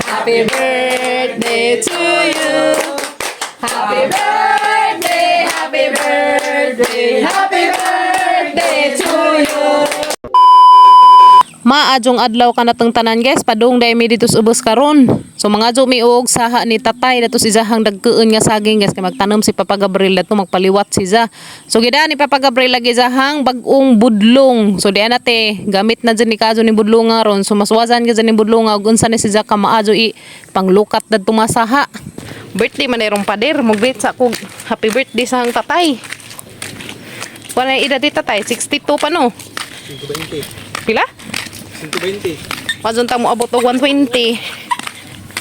Happy birthday to you. Happy birthday, happy birthday, happy birthday to you. Maayong adlaw kanatong tanan, guys, padung dai mi dito sa ubos karon. So mga mi og saha ni tatay dato si Zahang dagkuon nga saging, guys, kay magtanom si Papa Gabriel dato, magpaliwat si Za. So gida ni Papa Gabriel lagi Zahang bag-ong budlong. So diyan nate gamit na dyan ni kazo ni budlong nga ron. So maswazan ka dyan ni budlong nga ug unsa ni si Za ka maayo i panglukat dadto masaha. Birthday man irong pader, mag-greet sa kog happy birthday sa hang tatay. Wala edad ni tatay, 62 pa, no? 120. Pila? 120. Wazon ta mo abot og 120.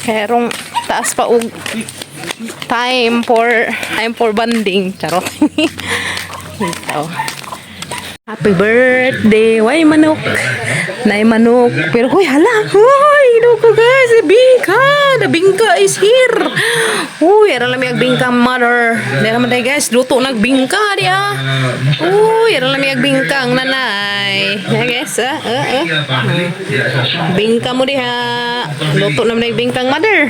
Kerong taas pa og time for bonding. Charot. Ito. Happy birthday. Way manok. Nay manok. Pero huy, hala. Huy, ko guys, the bingka. The bingka is here. Uy, ara lami ag bingka, mother. Di naman tayo, guys, luto nag bingka di ah. Uy, ara lami ag bingka ang nanay. Yeah, guys, ah, ah, ah. Bingka mo diha. Luto naman ay bingkang mother.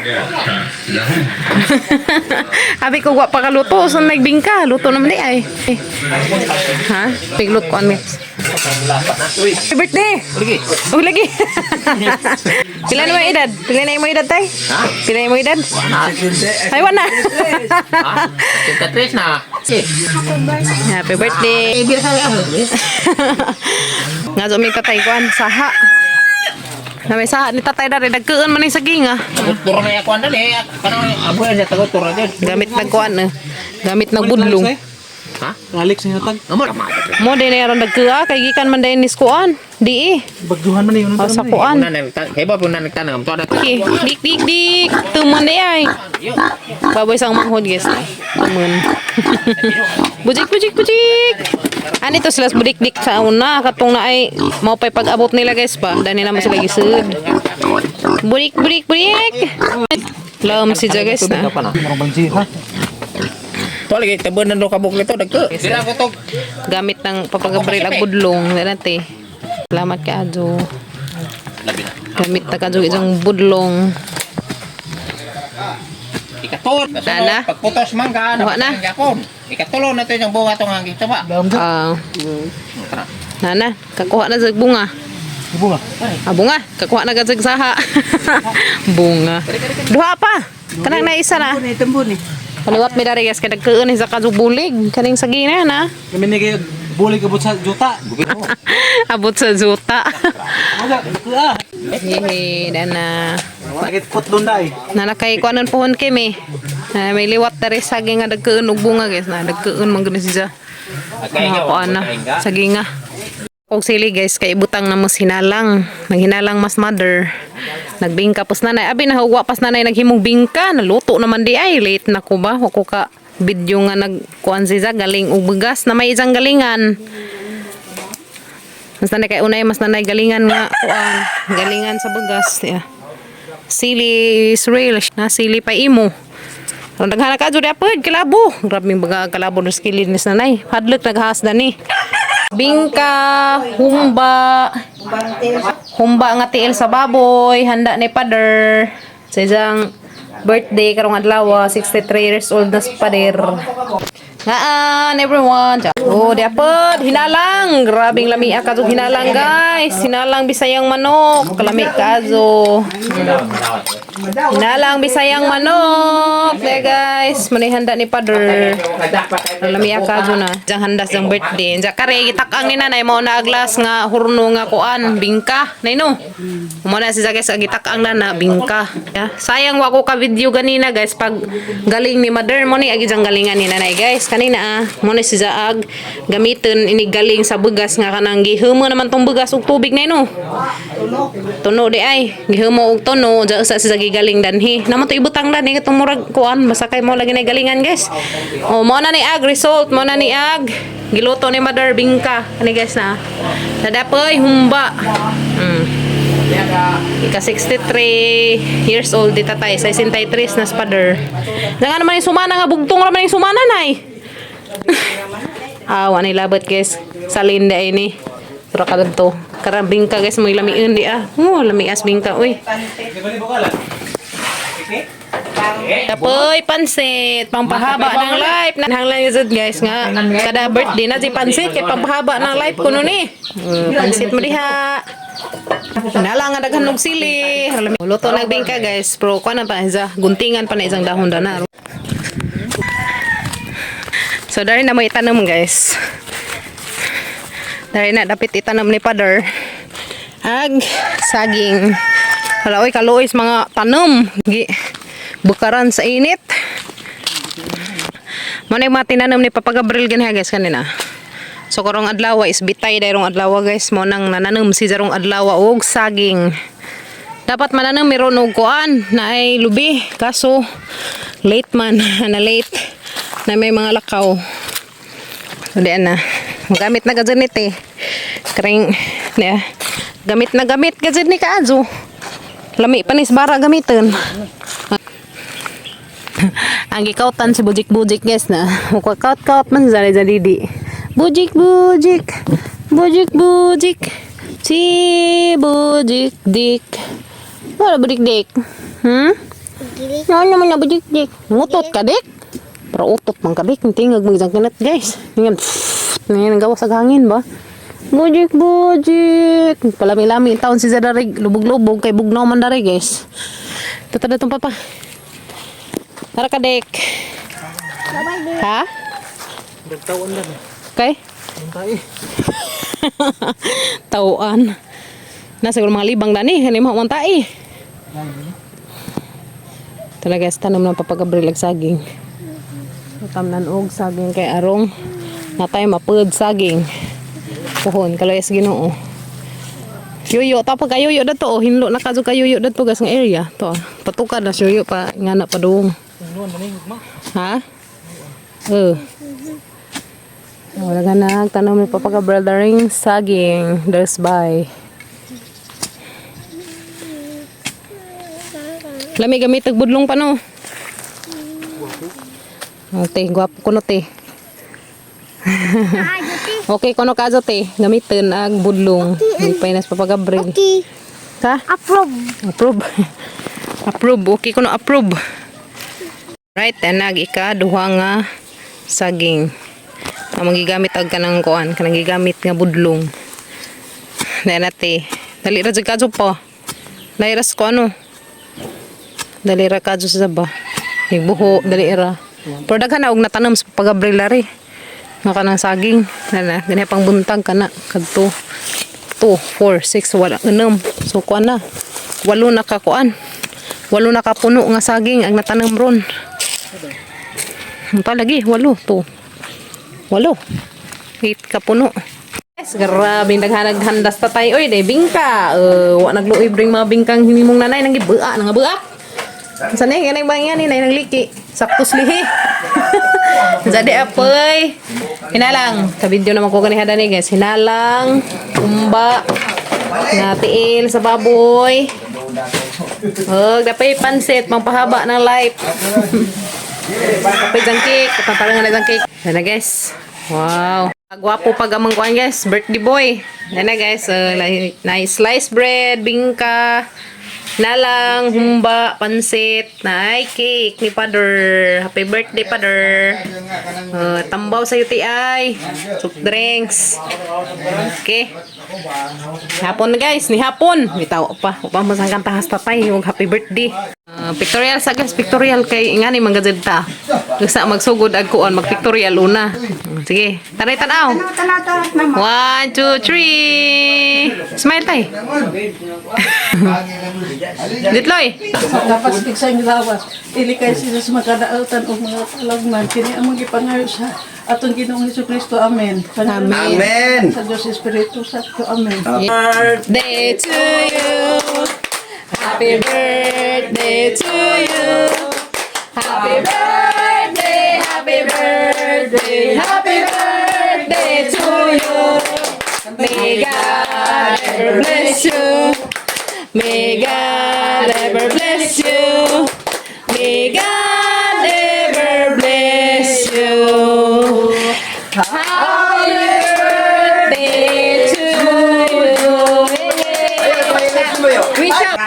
Abi ko wa pa kaluto sa nagbingka, luto naman di ay. Ha? Piglot ko ani. Happy birthday. Lagi. Oh, lagi. Pila na mo edad? Pila na mo edad, tay? Ha? Pila na mo edad? Ay, wala. Ha? 33 na. Eh, Happy birthday. eh, sa Nga so may tatay kuan saha. Na may saha ni tatay dari dagkuon man ni saging ah. Tagutur na yakuan dali. Kanang abuhan siya tagutur na din. Gamit nagkuan eh. Gamit nagbudlong. Ha? Alex nga tag. Amo. Mo din na ron dagkua kay gikan man dayon ni kuan. Di eh. Bagduhan man yun. O, sa kuan. Una na kay ba po na nagtanong to na. Okay. Dik dik dik. Tuman di ay. Baboy sang manghod, guys. Tuman. Bujik bujik bujik. Ani to sila budik dik sa una katong na ay mao pay pag-abot nila, guys, pa. Dani naman sila gisud. Budik budik budik. Lam si ja, guys, na. Ha? To lagi tabunan do kabuk nito dagko. Dira ko to. Gamit ng Papa Gabriel ang budlong dati. Salamat ka adyo. Labi na. Gamit na kadyo isang budlong. Ikatol. Nana? Pagputos man ka, Wa na. Yakon. Ikatulo na to yung bunga tong ang gito ba. Ah. Nana, kakuha na sa bunga. Bunga. Ah, bunga. Kakuha na gad sa saha. Bunga. Duha pa. Kanang na isa na. Tambon eh. Paliwat mi dari, guys, kay nagkuon sa kajubulig kaning sagina na. Kami ni kayo bulig abot sa juta. Abot sa juta. Wala, ah. Hehe, dana. Sakit pot doon dai. Nana kay kuanon pohon kami. Na may liwat dari saging nga nagkuon og bunga, guys, na nagkuon man gud siya. Mga kuan na saginga. Og sili, guys, kay ibutang na mo hinalang. Naghinalang mas mother. Nagbingka pos nanay. Abi na huwa pas nanay naghimong bingka. Naluto naman di ay. Late na ko ba? Wa ko ka video nga nagkuan si Za galing og bugas na may isang galingan. Mas nanay kay unay mas nanay galingan nga kuan, galingan sa bugas. Yeah. Sili is real. Na sili pa imo. Aron daghan ka jud apod kalabo. Grabe baga kalabo nos kilid ni nanay. Hadlok naghas dani. Bingka, humba, humba nga tiil sa baboy, handa ni Pader. Sa isang birthday karong adlaw, 63 years old na si Pader. Ngaan everyone. Oh, di apod hinalang. Grabing lami ka hinalang, guys. Hinalang Bisayang manok. Kalami kazo. Hinalang Bisayang manok. There, guys, manay handa ni Pader. Lami ka na. Diyan handas ang birthday. Diyan kare gitak-ang ni nanay mo na aglas nga hurno nga kuan bingka. Nay no. Mo na si guys gitak-ang na na bingka. Yeah. Sayang wa ko ka video ganina, guys, pag galing ni mother mo ni agi jang galingan ni nanay, guys. Kanina ah mo na si Zaag gamiton ini galing sa bugas nga kanang gihumo naman tong bugas og tubig na no. Tuno di ay gihumo og tuno ja usa si gigaling danhi. Namo to ibutang danhi katong murag kuan basta kay mo lagi na galingan, guys. Oh, mo na ni ag result, mo na ni ag giluto ni mother bingka ani, guys, na. Nadapoy humba. Ika 63 years old di tatay, 63 na spader. Nga naman yung sumana nga bugtong ra man yung sumana nay. Ah, wa labot, guys. Salin da ini. Tura ka dito. Karang bingka, guys, may lamiin di ah. Oh, lami as bingka, uy. Tapoy, pansit, pampahaba ng life. Nahanglan yun guys nga. Kada birthday na si pansit, kay pampahaba ng life kuno ni. Pansit mo diha. Nala nga daghan og sili. Luto nagbingka guys, pero kuan na pa isa, guntingan pa na isang dahon dana. So dari na mo itanom guys. Dari na dapit itanom ni Father. Ag saging. Hala oy kaluoy sa mga tanom. Gi bukaran sa init. Mo na yung mga tinanom ni Papa Gabriel ganha guys kanina. So karong adlaw is bitay dayrong adlaw guys mo nang nananom si jarong adlaw og saging. Dapat mananam meron og kuan na ay lubi kaso late man na late na may mga lakaw. So diyan na. Gamit na gazet ni te. Kring niya. Gamit na gamit gazet ni kaazo. Lami pa ni sa bara gamiton. Ang gikautan si Bujik Bujik guys na. Mukaut-kaut man sa didi. Bujik Bujik. Bujik Bujik. Si Bujik Dik. Wala Bujik Dik. Ano naman na Bujik Dik? Ngutot ka dik? Pero utot man ka dik. Tingag magjang kinat guys. Tingnan. Tingnan gawas sa hangin ba? Bujik Bujik. Palami-lami taon si Zadarig. Lubog-lubog kay bugnaw man dari guys. Tatada tong papa. Tara ka, Dek. Ha? Nagtawan lang. Okay? Tayo. Tauan. Na siguro mga libang dani, hindi mo man tai. Talaga sa tanom ng Papa Gabriel ag saging. Tamnan og saging kay arong natay mapud saging. Puhon kaloy sa Ginoo. Yuyo ta pag kayuyo dato oh, hinlo na kadto kayuyo dato gas nga area to. Patukad na siyuyo pa ngana pa doong. Ha? Eh. Wala ka na, tanong ni Papa Gabriel daring saging. There's by. Lami gamit og budlong pa no. Te, gwapo ko no te. Okay kono kazo te, gamitin ag budlong. Lipay na sa Papa Gabriel. Okay. Ka? Approve. Approve. Approve. Okay ko no approve. Right, anag ika duha nga saging. Ang magigamit og kanang kuan, kanang gigamit nga budlong. Dali nate. Dali ra jud kadto po. Dali ra sa ko ano. Dali ra kadto sa ba. Nigbuho, dali ra. Pero daghan na og natanom sa pagabril ari. Nga kanang saging. Na na, ganyan pang buntag kana kadto. 2, 4, 6, wala, 6. So, kuan na. Walo na ka kuan. Walo na ka puno nga saging ang natanom ron. Ang palagi, walo. 2. Walo. 8 ka puno. Yes, grabe naghanag handas tatay. Oy, day bingka. Wa nagluoy bring mga bingkang hinimong nanay nang gibua, nang buak. Sa na ganay bang yan nay nagliki. Sakto slihi. Jadi apoy. Hinalang. Sa video naman ko ganiha dani guys. Hinalang, umba, nga tiil sa baboy. Oh, dapay pansit pangpahaba ng life. Dapay jang cake, paparang na jang cake. Yan na guys. Wow. Gwapo pag amang kuan guys, birthday boy. Yan na guys, nice slice bread, bingka, nalang, humba, pansit, na ay cake ni Father. Happy birthday, Father. Tambaw sa UTI, soft drinks. Okay. Hapon na guys, ni hapon. Bitaw pa, upang masangkan tahas tatay, yung happy birthday. Pictorial sa guys, pictorial kay ingani manggazed ta. Gusto magsugod ag kuan, magpictorial una. Sige, tanay tanaw. One, two, three. Smile tay. Ditloy. Lapas sa lawas. Ilikay sila sa makadautan o mga talagman. Kini ang mga gipangayo sa atong Ginoong Hesus Kristo. Amen. Amen. Amen. Sa Diyos Espiritu Santo. Amen. Birthday to you. Happy birthday to you. Happy birthday, happy birthday, happy birthday to you. May God ever bless you. May God ever bless you. May God ever bless you. Happy birthday to you. Wish up.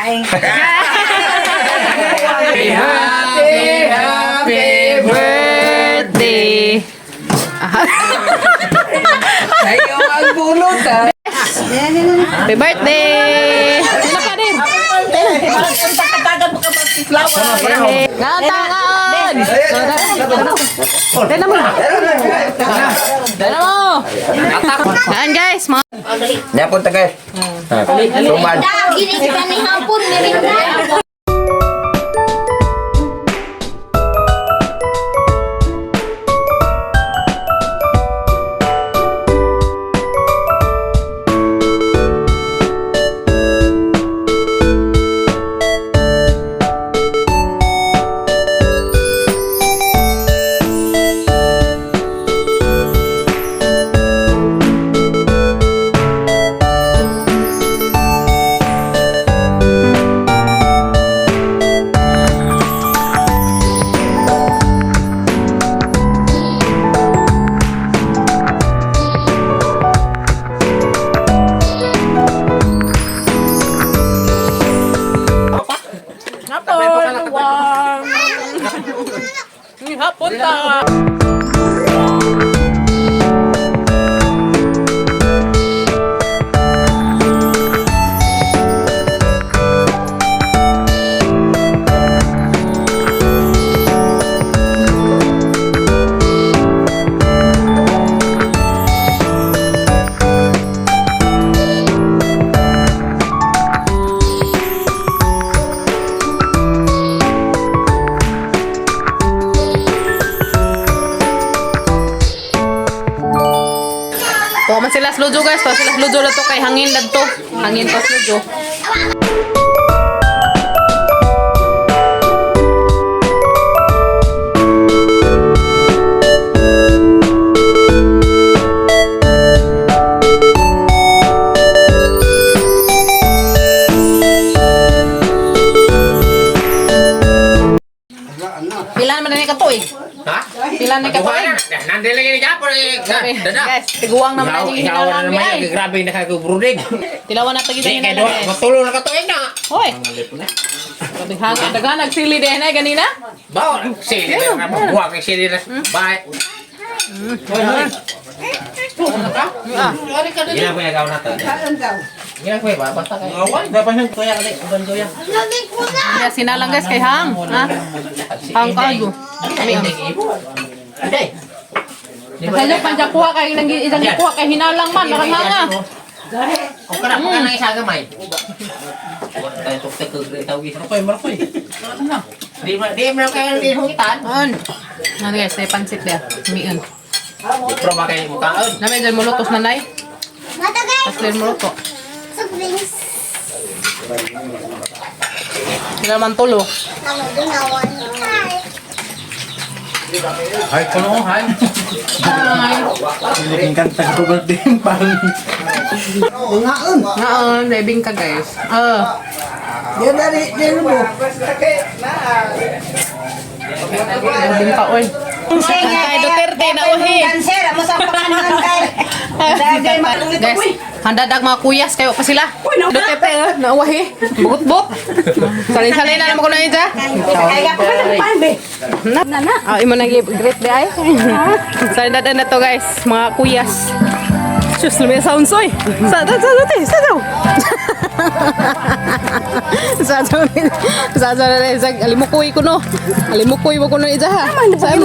Happy birthday! Sino pa din? Katagan mo ka ba flower? Ngatangan! Dala mo! Dala mo! Naan guys, mga Napunta guys. Suman. Gini kita ni hapon, merinda. Hapon ta! Tuwa man sila slujo guys, tuwa sila slujo na to kay hangin dadto. Hangin pa slujo. Pila naman na ni katuig? Ha? Pila na katuig? Nandun lagi ni Japon eh. Dada. Guys, tiguang naman na yung Ikaw na hinalang naman ay. yung grabe na kagubrudig. Tilawan na tagita Di kay hinalang doon, guys. matulog na katuig na. Hoy. Grabe hangin dagan nagsili din ay ganina. Bawa, sili na mabuha kay sili na. Bye. Hoy, hoy. Ah. Gina ko yung na to. Gina ko ba basta kay. Kaya sinalang guys kay hang. Ha? Hang kayo. Hindi. Kasi yung panjakuha kay nang isang kuha kay hinalang man narang hanga. Kung kana ko nang isa gamay. Tayo tuktok ko tawag Markoy, markoy. Di ma di mo kay di mo kitan. An. Ano guys, may pansit dia. Miun. Di pro ba kay mukaon. Nami dyan mulutos na nay. Mata guys, Tapos din muluto. soft drinks. Sila man tulo. Tama, gunawan. Hi. Hay kuno hay. Hi. Kanta ko birthday parang. Ngaon, libing ka guys. Ah. Libing ka oy. Kay Duterte na uhi. Kanser, amo sa pakanan kay. Dagay malungit Guys, handa dag mga kuyas kayo pa sila. Duterte na uhi. Bukot-buk. Salin-salin na naman ko na yun dyan. Kay ka pa pan be. Na, na, na. Oh, imo nang great day ay. Salin na to guys, mga kuyas. Sus, lumaya sound soy. Sa sa sa sa sa sa. Sa sa sa sa sa alimukoy ko no. Alimukoy mo ko no ija ha. Sa